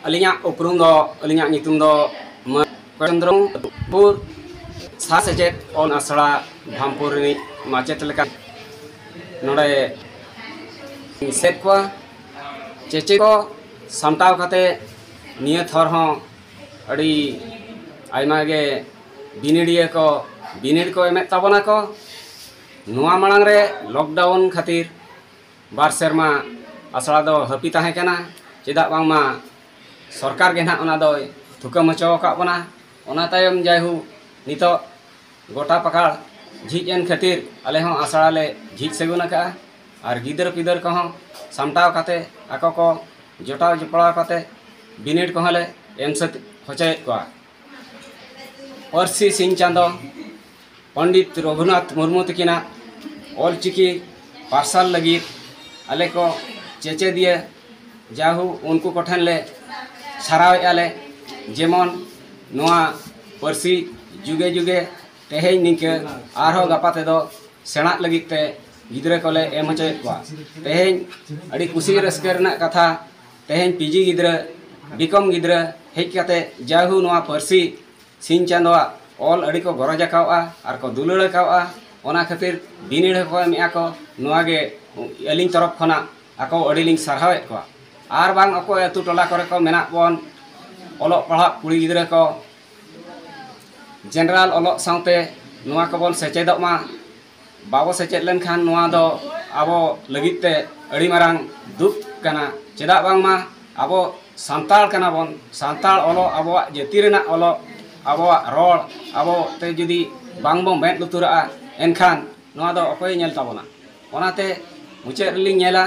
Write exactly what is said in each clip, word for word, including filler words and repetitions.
ᱟᱹᱞᱤᱧᱟᱜ ᱩᱯᱨᱩᱢ ᱫᱚ, ᱟᱹᱞᱤᱧᱟᱜ ᱧᱩᱛᱩᱢ ᱫᱚ ᱢᱟᱹᱱ ᱪᱚᱱᱫᱨᱚ ᱯᱩᱨ ᱥᱟᱦᱟ ᱥᱮᱪᱮᱫ ᱚᱞ ᱟᱥᱲᱟ ᱵᱷᱟᱢᱯᱩᱨ ᱨᱤᱱᱤᱡ ᱢᱟᱪᱮᱛ ᱞᱮᱠᱟ ᱱᱚᱰᱮ ᱥᱮᱫ ᱠᱚᱣᱟ᱾ ᱪᱮᱪᱮᱫ ᱠᱚ ᱥᱟᱢᱴᱟᱣ ᱠᱟᱛᱮ ᱱᱤᱭᱟᱹ ᱛᱷᱚᱨ ᱦᱚᱸ ᱟᱹᱰᱤ ᱟᱭᱢᱟ ᱜᱮ ᱵᱤᱱᱤᱰᱤᱭᱟᱹ ᱠᱚ ᱵᱤᱱᱤᱰ ᱠᱚ ᱮᱢᱮᱫ ᱛᱟᱵᱚᱱᱟ ᱠᱚ᱾ ᱱᱚᱣᱟ ᱢᱟᱲᱟᱝ ᱨᱮ ᱞᱚᱠᱰᱟᱣᱩᱱ ᱠᱷᱟᱹᱛᱤᱨ ᱵᱟᱨ ᱥᱮᱨᱢᱟ ᱟᱥᱲᱟ ᱫᱚ ᱦᱟᱹᱯᱤ ᱛᱟᱦᱮᱸ ᱠᱟᱱᱟ, ᱪᱮᱫᱟᱜ ᱵᱟᱝᱢᱟ ᱥᱚᱨᱠᱟᱨ ᱜᱮ ᱱᱟᱦᱟᱜ ᱚᱱᱟ ᱫᱚᱭ ᱛᱷᱩᱠᱟᱹᱢ ᱦᱚᱪᱚ ᱟᱠᱟᱫ ᱵᱚᱱᱟ᱾ ᱚᱱᱟ ᱛᱟᱭᱚᱢ ᱡᱟᱭᱦᱳᱠ ᱱᱤᱛᱚᱜ ᱜᱚᱴᱟ ᱯᱟᱠᱟᱲ ᱡᱷᱤᱡ ᱮᱱ ᱠᱷᱟᱹᱛᱤᱨ ᱟᱞᱮ ᱦᱚᱸ ᱟᱥᱲᱟ ᱞᱮ ᱡᱷᱤᱡ ᱥᱟᱹᱜᱩᱱ ᱟᱠᱟᱫᱼᱟ᱾ ᱟᱨ ᱜᱤᱫᱟᱹᱨ ᱯᱤᱫᱟᱹᱨ ᱠᱚᱦᱚᱸ ᱥᱟᱢᱴᱟᱣ ᱠᱟᱛᱮ ᱟᱠᱚ ᱠᱚ ᱡᱚᱴᱟᱣ ᱡᱚᱯᱲᱟᱣ ᱠᱟᱛᱮ ᱵᱤᱱᱤᱰ ᱠᱚᱦᱚᱸ ᱞᱮ ᱮᱢ ᱥᱟᱹᱛ ᱦᱚᱪᱚᱭᱮᱫ ᱠᱚᱣᱟ᱾ ᱯᱟᱹᱨᱥᱤ ᱥᱤᱧ ᱪᱟᱸᱫᱚ ᱯᱚᱱᱰᱤᱛ ᱨᱚᱜᱷᱩᱱᱟᱛᱷ ᱢᱩᱨᱢᱩ ᱛᱟᱹᱠᱤᱱᱟᱜ ᱚᱞᱪᱤᱠᱤ ᱯᱟᱨᱥᱟᱞ ᱞᱟᱹᱜᱤᱫ ᱟᱞᱮ ᱠᱚ ᱪᱮᱪᱮᱫᱤᱭᱟᱹ ᱡᱟᱦᱩ ᱩᱱᱠᱩ ᱠᱚᱴᱷᱮᱱ ᱞᱮ ᱥᱟᱨᱦᱟᱣᱮᱫᱼᱟ ᱞᱮ, ᱡᱮᱢᱚᱱ ᱱᱚᱣᱟ ᱯᱟᱹᱨᱥᱤ ᱡᱩᱜᱮ ᱡᱩᱜᱮ ᱛᱮᱦᱮᱧ ᱱᱤᱝᱠᱟᱹ ᱟᱨᱦᱚᱸ ᱜᱟᱯᱟ ᱛᱮᱫᱚ ᱥᱮᱬᱟᱜ ᱞᱟᱹᱜᱤᱫ ᱛᱮ ᱜᱤᱫᱽᱨᱟᱹ ᱠᱚᱞᱮ ᱮᱢ ᱦᱚᱪᱚᱭᱮᱫ ᱠᱚᱣᱟ᱾ ᱛᱮᱦᱮᱧ ᱟᱹᱰᱤ ᱠᱩᱥᱤ ᱨᱟᱹᱥᱠᱟᱹ ᱨᱮᱱᱟᱜ ᱠᱟᱛᱷᱟ, ᱛᱮᱦᱮᱧ ᱯᱤᱡᱤ ᱜᱤᱫᱽᱨᱟᱹ, ᱵᱤᱠᱚᱢ ᱜᱤᱫᱽᱨᱟᱹ ᱦᱮᱡ ᱠᱟᱛᱮ ᱡᱟᱦᱩ ᱱᱚᱣᱟ ᱯᱟᱹᱨᱥᱤ ᱥᱤᱧ ᱪᱟᱸᱫᱚᱣᱟᱜ ᱚᱞ ᱟᱹᱰᱤ ᱠᱚ ᱜᱚᱨᱚᱡᱽ ᱟᱠᱟᱣᱟᱜᱼᱟ ᱟᱨ ᱠᱚ ᱫᱩᱞᱟᱹᱲ ᱟᱠᱟᱣᱟᱜᱼᱟ᱾ ᱚᱱᱟ ᱠᱷᱟᱹᱛᱤᱨ ᱵᱤᱱᱤᱰ ᱦᱚᱸᱠᱚ ᱮᱢᱮᱜᱼᱟ ᱠᱚ᱾ ᱱᱚᱣᱟ ᱜᱮ ᱟᱹᱞᱤᱧ ᱛᱚᱨᱚᱯ ᱠᱷᱚᱱᱟᱜ ᱟᱠᱚ ᱟᱹᱰᱤ ᱞᱤᱧ ᱥᱟᱨᱦᱟᱣᱮᱫ ᱠᱚᱣᱟ᱾ ᱟᱨ ᱵᱟᱝ ᱚᱠᱚᱭ ᱟᱹᱛᱩ ᱴᱚᱞᱟ ᱠᱚᱨᱮ ᱠᱚ ᱢᱮᱱᱟᱜ ᱵᱚᱱ, ᱚᱞᱚᱜ ᱯᱟᱲᱦᱟᱜ ᱠᱩᱲᱤ ᱜᱤᱫᱽᱨᱟᱹ ᱠᱚ ᱡᱮᱱᱟᱨᱮᱞ ᱚᱞᱚᱜ ᱥᱟᱶᱛᱮ ᱱᱚᱣᱟ ᱠᱚᱵᱚᱱ ᱥᱮᱪᱮᱫᱚᱜ ᱢᱟ᱾ ᱵᱟᱵᱚ ᱥᱮᱪᱮᱫ ᱞᱮᱱᱠᱷᱟᱱ ᱱᱚᱣᱟ ᱫᱚ ᱟᱵᱚ ᱞᱟᱹᱜᱤᱫ ᱛᱮ ᱟᱹᱰᱤ ᱢᱟᱨᱟᱝ ᱫᱩᱠ ᱠᱟᱱᱟ᱾ ᱪᱮᱫᱟᱜ ᱵᱟᱝᱢᱟ ᱟᱵᱚ ᱥᱟᱱᱛᱟᱲ ᱠᱟᱱᱟ ᱵᱚᱱ, ᱥᱟᱱᱛᱟᱲ ᱚᱞᱚᱜ, ᱟᱵᱚᱣᱟᱜ ᱡᱟᱹᱛᱤ ᱨᱮᱱᱟᱜ ᱚᱞᱚᱜ, ᱟᱵᱚᱣᱟᱜ ᱨᱚᱲ, ᱟᱵᱚ ᱛᱮ ᱡᱩᱫᱤ ᱵᱟᱝ ᱵᱚᱱ ᱢᱮᱫ ᱞᱩᱛᱩᱨᱟᱜᱼᱟ, ᱮᱱᱠᱷᱟᱱ ᱱᱚᱣᱟ ᱫᱚ ᱚᱠᱚᱭᱮ ᱧᱮᱞ ᱛᱟᱵᱚᱱᱟ? ᱚᱱᱟᱛᱮ ᱢᱩᱪᱟᱹᱫ ᱨᱮᱞᱤᱧ ᱧᱮᱞᱟ,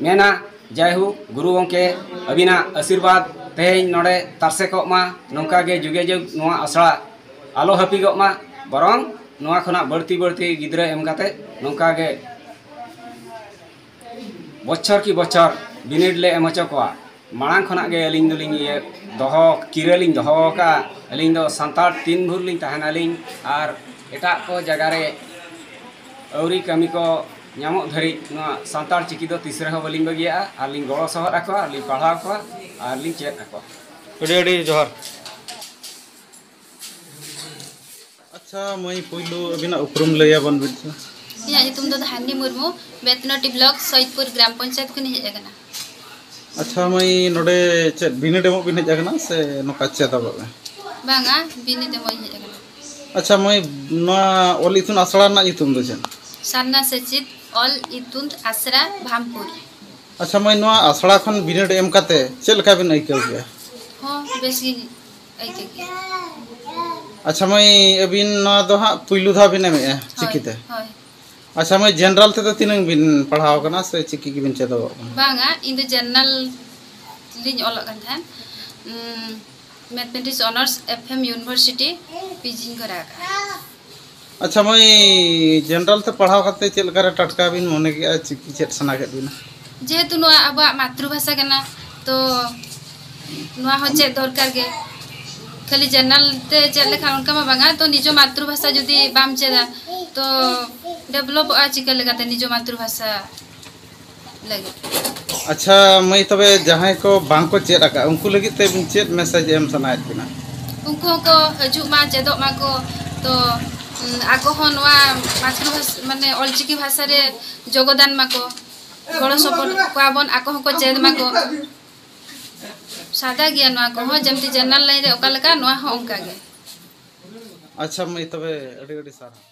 ᱢᱮᱱᱟ, ᱡᱟᱭᱦᱳᱠ, ᱜᱩᱨᱩ ᱜᱚᱢᱠᱮ, ᱟᱹᱵᱤᱱᱟᱜ ᱟᱥᱤᱨᱵᱟᱫᱽ ᱛᱮᱦᱮᱧ ᱱᱚᱰᱮ ᱛᱟᱨᱥᱮ ᱠᱚᱜ ᱢᱟ, ᱱᱚᱝᱠᱟ ᱜᱮ ᱡᱩᱜᱮ ᱡᱩᱜᱽ ᱱᱚᱣᱟ ᱟᱥᱲᱟ ᱟᱞᱚ ᱦᱟᱹᱯᱤᱫᱚᱜ ᱢᱟ, ᱵᱚᱨᱚᱝ ᱱᱚᱣᱟ ᱠᱷᱚᱱᱟᱜ ᱵᱟᱹᱲᱛᱤ ᱵᱟᱹᱲᱛᱤ ᱜᱤᱫᱽᱨᱟᱹ ᱮᱢ ᱠᱟᱛᱮ ᱱᱚᱝᱠᱟ ᱜᱮ ᱵᱚᱪᱷᱚᱨ ᱠᱤ ᱵᱚᱪᱷᱚᱨ ᱵᱤᱱᱤᱰ ᱞᱮ ᱮᱢ ᱦᱚᱪᱚ ᱠᱚᱣᱟ᱾ ᱢᱟᱲᱟᱝ ᱠᱷᱚᱱᱟᱜ ᱜᱮ ᱟᱹᱞᱤᱧ ᱫᱚᱞᱤᱧ ᱤᱭᱟᱹ ᱫᱚᱦᱚ, ᱠᱤᱨᱟᱹ ᱞᱤᱧ ᱫᱚᱦᱚ ᱟᱠᱟᱫᱼᱟ᱾ ᱟᱹᱞᱤᱧ ᱫᱚ ᱥᱟᱱᱛᱟᱲ ᱛᱤᱱ ᱵᱷᱳᱨ ᱞᱤᱧ ᱛᱟᱦᱮᱱᱟᱞᱤᱧ ᱟᱨ ᱮᱴᱟᱜ ᱠᱚ ᱡᱟᱭᱜᱟ ᱨᱮ ᱟᱹᱣᱨᱤ ᱠᱟᱹᱢᱤ ᱠᱚ ᱧᱟᱢᱚᱜ ᱫᱷᱟᱹᱨᱤᱡ ᱱᱚᱣᱟ ᱥᱟᱱᱛᱟᱲ ᱪᱤᱠᱤ ᱫᱚ ᱛᱤᱥ ᱨᱮᱦᱚᱸ ᱵᱟᱹᱞᱤᱧ ᱵᱟᱹᱜᱤᱭᱟᱜᱼᱟ᱾ ᱟᱨ ᱞᱤᱧ ᱜᱚᱲᱚ ᱥᱚᱦᱚᱫ ᱟᱠᱚᱣᱟ, ᱟᱨ ᱞᱤᱧ ᱯᱟᱲᱦᱟᱣ ᱠᱚᱣᱟ, ᱟᱨ ᱞᱤᱧ ᱪᱮᱫ ᱟᱠᱚᱣᱟ᱾ ᱟᱹᱰᱤ ᱟᱹᱰᱤ ᱡᱚᱦᱟᱨ᱾ ᱟᱪᱪᱷᱟ ᱢᱟᱹᱭ, ᱯᱩᱭᱞᱩ ᱟᱹᱵᱤᱱᱟᱜ ᱩᱯᱨᱩᱢ ᱞᱟᱹᱭ ᱟᱵᱚᱱ ᱵᱤᱱ ᱥᱮ᱾ ᱤᱧᱟᱹᱜ ᱧᱩᱛᱩᱢ ᱫᱚ ᱫᱷᱟᱱᱤ ᱢᱩᱨᱢᱩ, ᱵᱮᱛᱱᱚᱴᱤ ᱵᱞᱚᱠ ᱥᱚᱦᱤᱫᱽᱯᱩᱨ ᱜᱨᱟᱢ ᱯᱚᱧᱪᱟᱭᱮᱛ ᱠᱷᱚᱱᱤᱧ ᱦᱮᱡ ᱟᱠᱟᱱᱟ᱾ ᱟᱪᱪᱷᱟ ᱢᱟᱹᱭ, ᱱᱚᱰᱮ ᱪᱮᱫ ᱵᱤᱱᱤᱰ ᱮᱢᱚᱜ ᱵᱤᱱ ᱦᱮᱡ ᱟᱠᱟᱱᱟ ᱥᱮ ᱱᱚᱝᱠᱟ ᱪᱮᱫᱚᱜᱚᱜ ᱜᱮ? ᱵᱟᱝᱟ, ᱵᱤᱱᱤᱰ ᱮᱢᱚᱜ ᱤᱧ ᱦᱮᱡ ᱟᱠᱟᱱᱟ᱾ ᱟᱪᱪᱷᱟ ᱢᱟᱹᱭ, ᱱᱚᱣᱟ ᱚᱞ ᱤᱛᱩᱱ ᱟᱥᱲᱟ ᱨᱮᱱᱟᱜ ᱧᱩᱛᱩᱢ ᱫᱚ ᱪᱮᱫ? ᱥᱟᱨᱱᱟ ᱥᱮᱪᱮᱫ ᱚᱞ ᱤᱛᱩᱱ ᱟᱥᱲᱟ ᱵᱷᱟᱢᱯᱩᱨ᱾ ᱟᱪᱪᱷᱟ ᱢᱟᱹᱭ, ᱱᱚᱣᱟ ᱟᱥᱲᱟ ᱠᱷᱚᱱ ᱵᱤᱱᱤᱰ ᱮᱢ ᱠᱟᱛᱮ ᱪᱮᱫ ᱞᱮᱠᱟ ᱵᱤᱱ ᱟᱹᱭᱠᱟᱹᱣ ᱠᱮᱜᱼᱟ? ᱦᱚᱸ, ᱵᱮᱥ ᱜᱮ ᱟᱹᱭᱠᱟᱹᱣ ᱠᱮᱜᱼᱟ᱾ ᱟᱪᱪᱷᱟ ᱢᱟᱹᱭ, ᱟᱹᱵᱤᱱ ᱱᱚᱣᱟ ᱫᱚ ᱦᱟᱸᱜ ᱯᱩᱭᱞᱩ ᱫᱷᱟᱣ ᱵᱤᱱ ᱮᱢᱮᱜᱼᱟ ᱦᱳᱭ, ᱪᱤᱠᱤᱛᱮ? ᱦᱳᱭ᱾ ᱟᱪᱪᱷᱟ ᱢᱟᱹᱭ, ᱡᱮᱱᱟᱨᱟᱞ ᱛᱮᱫᱚ ᱛᱤᱱᱟᱹᱝ ᱵᱤᱱ ᱯᱟᱲᱦᱟᱣ ᱟᱠᱟᱱᱟ ᱥᱮ ᱪᱤᱠᱤ ᱜᱮᱵᱤᱱ ᱪᱮᱫᱚᱜᱚᱜ ᱠᱟᱱᱟ? ᱵᱟᱝᱟ, ᱤᱧ ᱫᱚ ᱡᱮᱱᱟᱨᱟᱞ ᱞᱤᱧ ᱚᱞᱚᱜ ᱠᱟᱱ ᱛᱟᱦᱮᱸᱫ᱾ ᱩᱸ, Mathematics Honours F M University P ᱡᱤᱧ ᱠᱚᱨᱟᱣ ᱟᱠᱟᱫᱼᱟ᱾ ᱟᱪᱪᱷᱟ ᱢᱟᱹᱭ, ᱡᱮᱱᱟᱨᱟᱞ ᱛᱮ ᱯᱟᱲᱦᱟᱣ ᱠᱟᱛᱮ ᱪᱮᱫ ᱞᱮᱠᱟ ᱨᱮ ᱴᱟᱴᱠᱟ ᱵᱤᱱ ᱢᱚᱱᱮ ᱠᱮᱜᱼᱟ, ᱪᱤᱠᱤ ᱪᱮᱫ ᱥᱟᱱᱟ ᱠᱮᱫ ᱵᱤᱱᱟ? ᱡᱮᱦᱮᱛᱩ ᱱᱚᱣᱟ ᱟᱵᱚᱣᱟᱜ ᱢᱟᱛᱨᱤᱵᱷᱟᱥᱟ ᱠᱟᱱᱟ, ᱛᱚ ᱱᱚᱣᱟ ᱦᱚᱸ ᱪᱮᱫ ᱫᱚᱨᱠᱟᱨ ᱜᱮ᱾ ᱠᱷᱟᱹᱞᱤ ᱡᱮᱱᱟᱨᱟᱞ ᱛᱮ ᱪᱮᱫ ᱞᱮᱠᱷᱟᱱ ᱚᱱᱠᱟ ᱢᱟ ᱵᱟᱝᱟ, ᱛᱚ ᱱᱤᱡᱚ ᱢᱟᱛᱨᱤᱵᱷᱟᱥᱟ ᱡᱩᱫᱤ ᱵᱟᱢ ᱪᱮᱫᱟ, ᱛᱚ ᱰᱮᱵᱷᱞᱚᱯᱚᱜᱼᱟ ᱪᱤᱠᱟᱹ ᱞᱮᱠᱟᱛᱮ ᱱᱤᱡᱚ ᱢᱟᱛᱨᱤᱵᱷᱟᱥᱟ ᱞᱟᱹᱜᱤᱫ? ᱟᱪᱪᱷᱟ ᱢᱟᱹᱭ, ᱛᱚᱵᱮ ᱡᱟᱦᱟᱸᱭ ᱠᱚ ᱵᱟᱝ ᱠᱚ ᱪᱮᱫ ᱟᱠᱟᱫ, ᱩᱱᱠᱩ ᱞᱟᱹᱜᱤᱫ ᱛᱮ ᱪᱮᱫ ᱢᱮᱥᱮᱡᱽ ᱮᱢ ᱥᱟᱱᱟᱭᱮᱫ ᱵᱤᱱᱟ? ᱩᱱᱠᱩ ᱦᱚᱸᱠᱚ ᱦᱤᱡᱩᱜ ᱢᱟ, ᱪᱮᱫᱚᱜ ᱢᱟᱠᱚ, ᱛᱚ ᱩᱸ, ᱟᱠᱚ ᱦᱚᱸ ᱱᱚᱣᱟ ᱢᱟᱛᱨᱤᱵᱷᱟᱥᱟ, ᱢᱟᱱᱮ ᱚᱞᱪᱤᱠᱤ ᱵᱷᱟᱥᱟ ᱨᱮ ᱡᱳᱜᱚᱫᱟᱱ ᱢᱟᱠᱚ, ᱜᱚᱲᱚ ᱥᱚᱯᱚᱦᱚᱫ ᱠᱚᱣᱟ ᱵᱚᱱ, ᱟᱠᱚ ᱦᱚᱸᱠᱚ ᱪᱮᱫ ᱢᱟᱠᱚ᱾ ᱥᱟᱫᱟ ᱜᱮᱭᱟ ᱱᱚᱣᱟ ᱠᱚᱦᱚᱸ, ᱡᱮᱢᱛᱤ ᱡᱮᱱᱟᱨᱟᱞ ᱞᱟᱭᱤᱱ ᱨᱮ ᱚᱠᱟ ᱞᱮᱠᱟ, ᱱᱚᱣᱟ ᱦᱚᱸ ᱚᱱᱠᱟ ᱜᱮ᱾ ᱟᱪᱪᱷᱟ ᱢᱟᱹᱭ, ᱛᱚᱵᱮ ᱟᱹᱰᱤ ᱟᱹᱰᱤ ᱥᱟᱨᱦᱟᱣ᱾